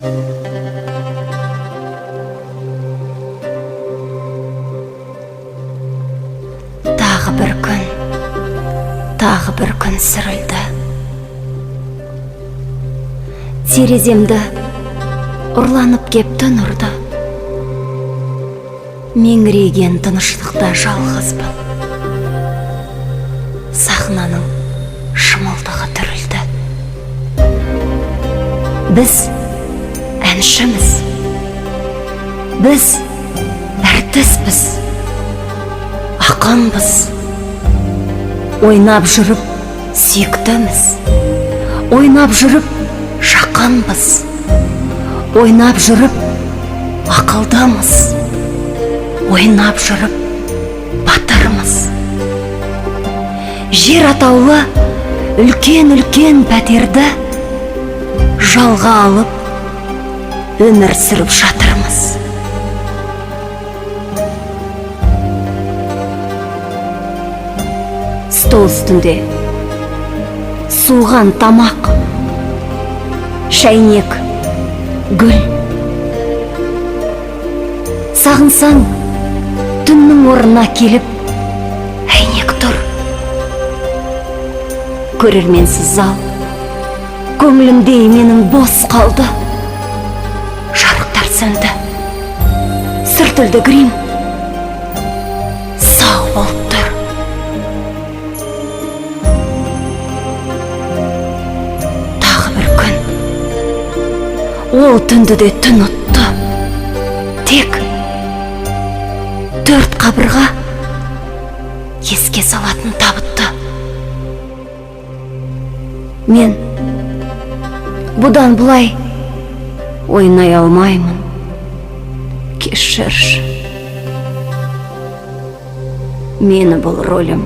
Тағы бір күн, тағы бір күн сүрілді. Тереземді ұрланып кеп түн ұрды. Меңірейген тыныштықта жалғызбын. Сахнаның шымылдығы түрілді. Біз әншіміз. Біз әртіспіз. Ақынбыз. Ойнап жүріп сүйіктіміз. Ойнап жүріп жақынбыз. Ойнап жүріп ақылдымыз. Ойнап жүріп батырмыз. Жер атаулы үлкен-үлкен пәтерді жалға алып өмір сүріп жатырмыз. Стол үстінде суыған тамақ, шәйнек, гүл. Сағынсаң, түннің орнына келіп әйнек тұр. Көрерменсіз зал көңілімдей менің бос қалды. Жарықтар сөнді, сүртілді грим, сау болып тұр. Тағы бір күн, ол түнді де түн ұтты. Тек төрт қабырға еске салатын табытты. Мен бұдан былай ойнай алмаймын. Кешірші. Мені бұл рөлім